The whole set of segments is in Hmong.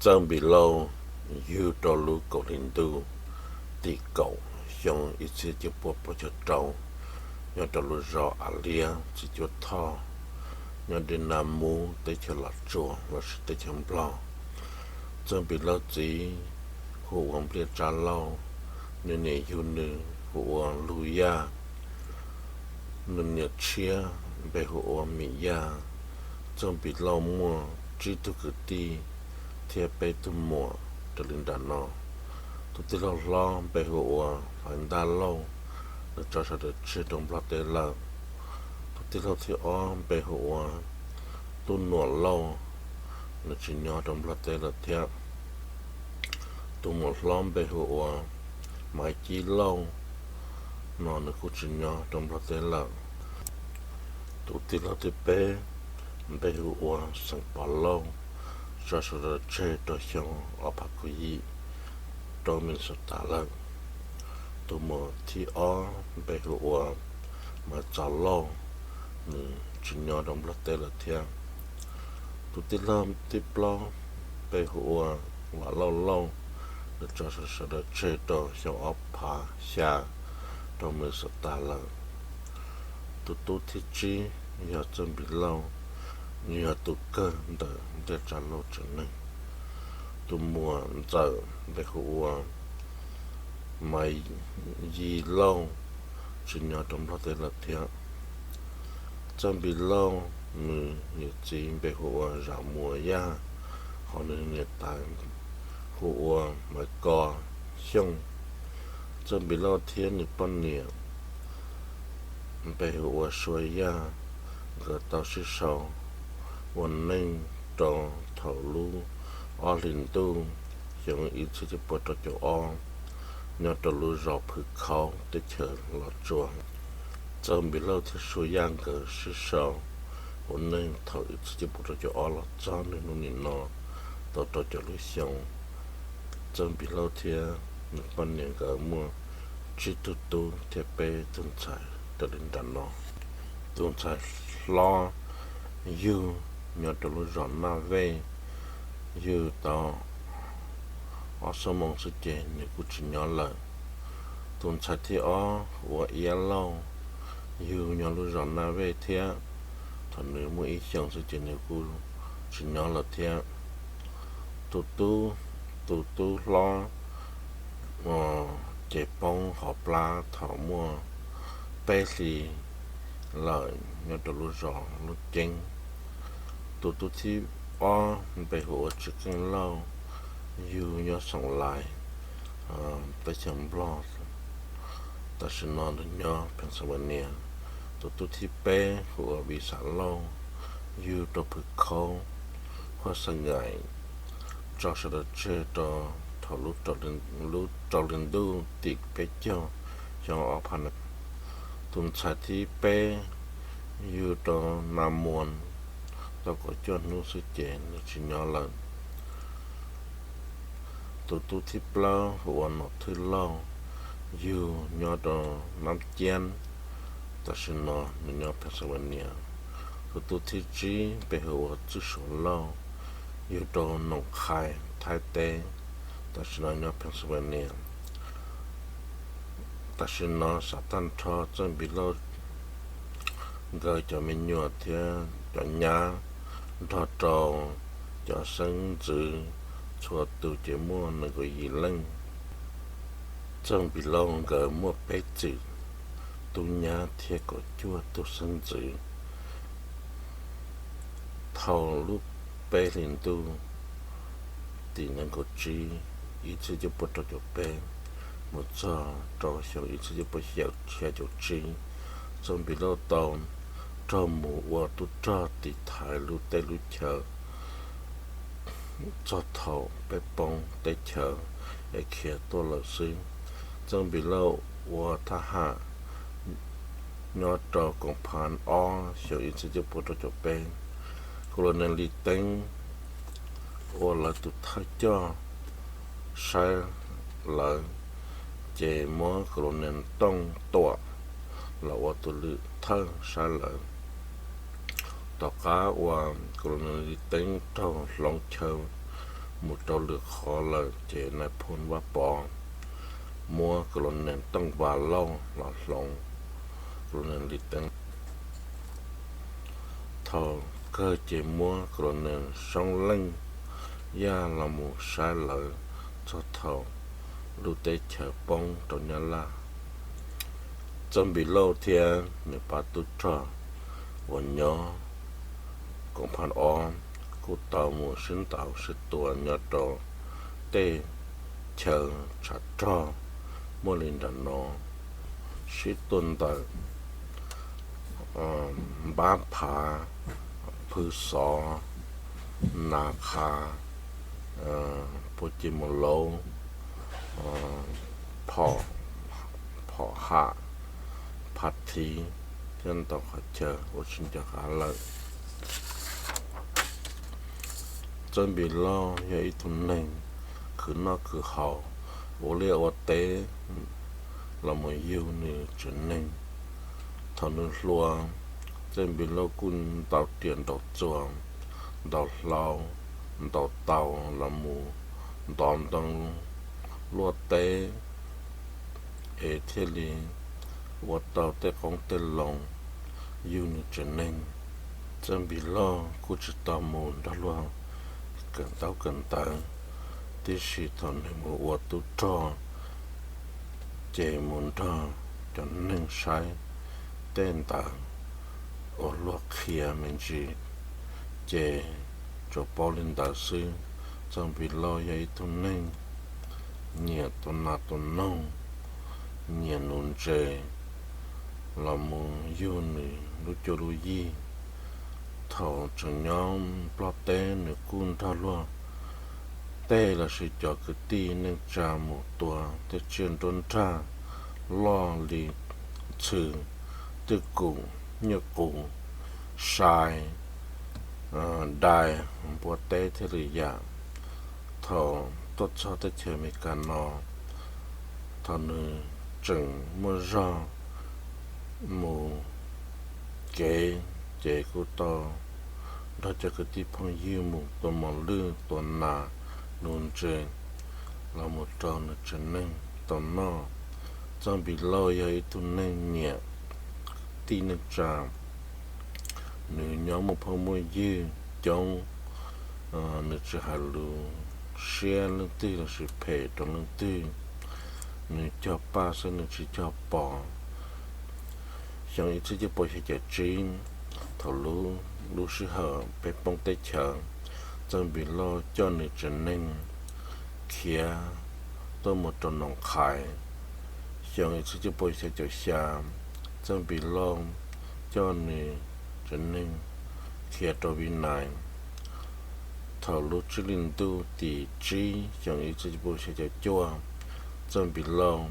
Txawj Npis Lauj yug rau lub kaum hli ntuj tim kaum xyoo ib txhiab cuaj pua plaub caug rau, nyob rau lub zos Av Liab txiv cuab thoj, nyob dej Naj Mub teb chaws Los Tsuas lossis teb chaws Nplog. Txawj Npis Lauj txiv hu ua Npliaj Tsab Lauj, nws niam yug nws hu ua Lug Yaj, nws niam tshiab npe hu ua Mim Yaj. Txawj Npis Lauj muaj tsib tug kwv tij thiab peb tug muam raws li nram no. Tus tij laug hlob npe hu ua Hlais Ntaj Lauj, nws tso sawv daws tseg rau Nplog teb lawm. Tus tij laug thib ob npe hu ua Tub Nuam Lauj, nws tsis nyob rau Nplog teb lawm thiab. Tus muam hlob npe hu ua Maiv Cib Lauj, no nws kuj tsis nyob rau Nplog teb lawm. Tus tij laug thib peb npe hu ua Xeem Pov Lauj, tso sawv daws tseg rau xyoo ob phav kaum yim rau Minnesota lawm. Tus muam thib ob npe hu ua Maiv Txos Lauj, nws tsis nyob rau Nplog teb lawm thiab. Tus tij laug thib plaub npe hu ua Vam Lauj Lauj, nws tso sawv daws tseg rau xyoo ob phav xya rau Minnesota lawm. Tus tub thib tsib yog Txawj Npis Lauj, nws yog tus kawg ntawm Npliaj Tsab Lauj tsev neeg. Tus muam ntxawm npe hu ua Maiv Yig Lauj, tsis nyob rau Nplog teb lawm thiab. Txawj Npis Lauj nws niam txiv npe hu ua Zam Muas Yaj, ho nws niam tais hu ua Maiv Ko Xyooj. Txawj Npis Lauj thiab nws poj niam npe hu ua Sua Yaj, nkawd tau sib sau ua neej rau thaum lub ob hlis ntuj xyoo ib txhiab cuaj pua rau caum ob, nyob rau lub zos Phwv Khaub teb chaws Los Tsuas. Txawj Npis Lauj thiab Sua Yaj nkawd sib sau ua neej thaum ib txhiab cuaj pua rau caum ob los txog niaj hnub nim no tau rau caum lub xyoo. Txawj Npis Lauj thiab nws poj niam nkawd muaj tsib tug tub thiab peb tug ntxhais raws li nram no. Tus ntxhais hlob yug nyob rau lub zos Naj Vej, yug tau ob xuab moos xwb ces nws kuj tsis nyob lawm. Tus ntxhais thib ob hu ua Iab Lauj, yug nyob lub zos Naj Vej thiab, thaum nws muaj ib xyoos xwb ces nws kuj tsis nyob lawm thiab. Tus tub, tus tub hlob ces poob hauv plab thaum muaj peb hlis lawm nyob rau lub zos Lub Ceeb. Tus tub thib ob npe hu ua Tsis Keej Lauj, yug nyob Xoom Lais, teb chaws Nplog, tam sim no nws nyob Pennsylvania. Tus tub thib peb hu ua Vim Xam Lauj, yug rau Phwv Khaub, Huaj Xeem Ngaim, tso sawv daws tseg rau thaum lub rau hli ntuj tim peb caug xyoo ob phav. Tus ntxhais thib peb yug rau Nas Muas tau kaum cuaj hnub xwb ces nws tsis nyob lawm. Tus tub thib plaub hu ua Nom Thwj Lauj, yug nyob rau Nab Ciab, tam sim no nws nyob Pennsylvania. Tus tub thib tsib npe hu ua Txwj Suav Lauj, yug rau Noom Qhais, Thaib teb, tam sim no nyob Pennsylvania. Tam sim no xav tag nrho Txawj Npis Lauj nkawd cov me nyuam thiab cov nyab nrog rau cov xeeb ntxwv txhua tus ces muaj nees nkaum yim leej. Txawj Npis Lauj nkawd muaj peb txwm tub nyab thiab kaum cuaj tug xeeb ntxwv. Thaum lub peb hlis ntuj tim nees nkaum tsib ib txhiab cuaj pua rau caum peb mus txog rau xyoo ib txhiab cuaj pua xya caum tsib, Txawj Npis Lauj tau raug mus ua tub rog tiv thaiv lub teb lub chaw txog thaum peb poob teb chaws es khiav tuaj lawm xwb. Txawj Npis Lauj ua thab ham nyob rau koom phav ob xyoo ib txhiab cuaj pua rau caum peb. Colonel Lis Teeb ua lawv tus thawj coj saib lawv, ces muab Colonel Tooj Tuam los ua tus lwm thawj saib lawv. Tom qab uas Colonel Lis Teeb raug hloov chaw mus rau lwm qhov lawm ces nais phoo Vaj Pov muab Colonel Tooj Vas Lauj los hloov Colonel Lis Teev. Thaum kawg ces muab Colonel Soob Leej Yaj los mus saib lawv txog thaum lub teb chaws poob rau Nyab Laj. Txawj Npis Lauj thiab nws pab tub rog uas nyob koom phaj ob kuj tau mus sib ntaus sib tua nyob rau tej chaw tshav rog muaj li nram no, sib tua ntawm Npab Phav, Phwj Xov, Nas Qha, Puj Ci Mus Lauv, Phom Ham, Phav Thiv thiab ntau qhov chaw ua tsis nco qab lawm. Txawj Npis Lauj yog ib tug neeg khwv noj khwv haus, ua liaj ua teb los mus yug nws tsev neeg. Thaum nws hluas, Txawj Npis Lauj kuj ntaus riam ntaus txuas, ntaus hlau, ntaus taus los mus ntov ntoo luaj teb es thiaj li ua tau tej qoob tej loo yug nws tsev neeg. Txawj Npis Lauj kuj tsis tau mus nrog luag kawm ntaub kawm ntawv, tiam sis thaum nws mus ua tub rog ces mus nrog cov neeg saib tej ntawd uas luag qhia me ntsis, ces tsuas paub li ntawd xwb. Txawj Npis Lauj yog ib tug neeg nyiam tua nas tua noog, nyiam nuv ntses los mus yug nws lub cuab lub yig. Thaum tseem nyob Nplog teb nws kuj nrog luag tej los sis cov kwv tij neej tsa mus tua tej tsiaj nruab nrag loj li ntxhw, twj kum, nyuj qus, sai, dais, npua teb thiab lwm yam. Thaum tuaj txog teb chaws Amelikas no, thaum nws tseem muaj zog mus kev ces kuj tau nrog cov kwv tij phooj ywg mus tua mos lwj tua nas, nuv ntses los mus rau nws tsev neeg tau noj. Txawj Npis Lauj yog ib tug neeg nyiam tij neej tsa, nws nyob muaj phooj muaj ywg coob, nws tsis hais lus siab leej twg los sis phem rau leej twg, nws cog paj xwb nws tsis cog pos. Xyoo ib txhiab cuaj pua xya caum tsib, thaum lub, lub sij hawm peb poob teb chaws, Txawj Npis Lauj coj nws tsev neeg khiav tuaj mus rau Noom Qhais. Xyoo ib txhiab cuaj pua xya caum xya, Txawj Npis Lauj coj nws tsev neeg khiav rau Vib Nais. Thaum lub tsib hlis ntuj tim tsib xyoo ib txhiab cuaj pua xya caum cuaj, Txawj Npis Lauj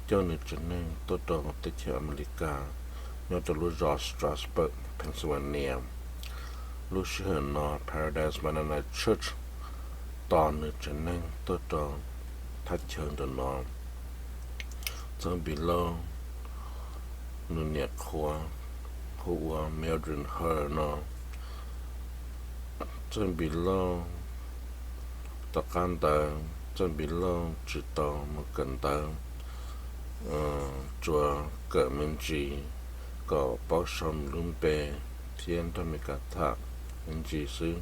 coj nws tsev neeg tuaj rau teb chaws Amelikas, nyob rau lub zos Strasburg, Pennsylvania. Lub sij hawm no Paradise Mennonite Church tos nws tsev neeg tuaj rau thaj chaw ntawm no. Txawj Npis Lauj nws niam qhuav hu ua Mildred Hurd no. Txawj Npis Lauj, tom qab ntawd Txawj Npis Lauj tsis tau mus kawm ntawv, tsuas kawm me ntsis kom paub sau nws lub npe thiab nrog Meskas tham me ntsis xwb,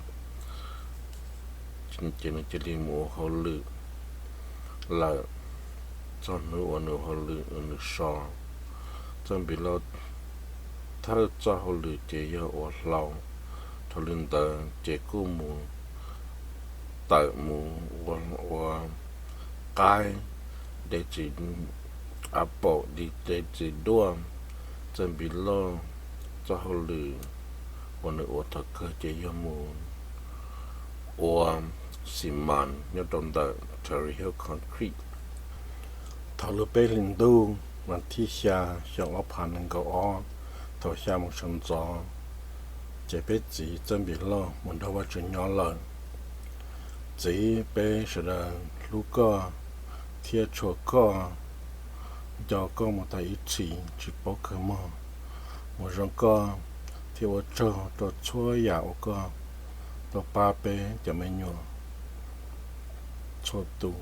ces nws cia li mus ua hauj lwm lawm. Txog hnub uas nws ua hauj lwm nws so, Txawj Npis Lauj thawj txoj hauj lwm ces yog ua hlau. Dhau li ntawd ces kuj mus tawm mus ua, ua qaib, de txiv apple, de txiv duaj. Txawj Npis Lauj txoj hauj lwm uas nws ua thaum kawg ces yog mus ua xi mas nyob rau ntawm Cherry Hill Concrete. Thaum lub peb hlis ntuj mas thib xya xyoo ob phav nees nkaum ob, thaum xya moo sawv ntxov, ces peb txiv Txawj Npis Lauj mus nrog Vajtswv nyob lawm. Txiv, peb sawv daws hlub koj thiab tshua koj, nco koj mus tag ib txhis tsis paub kawg mog. Mus zoo koj thiab ua tsaug rau txhua yam uas koj tau pab peb cov me nyuam Auto.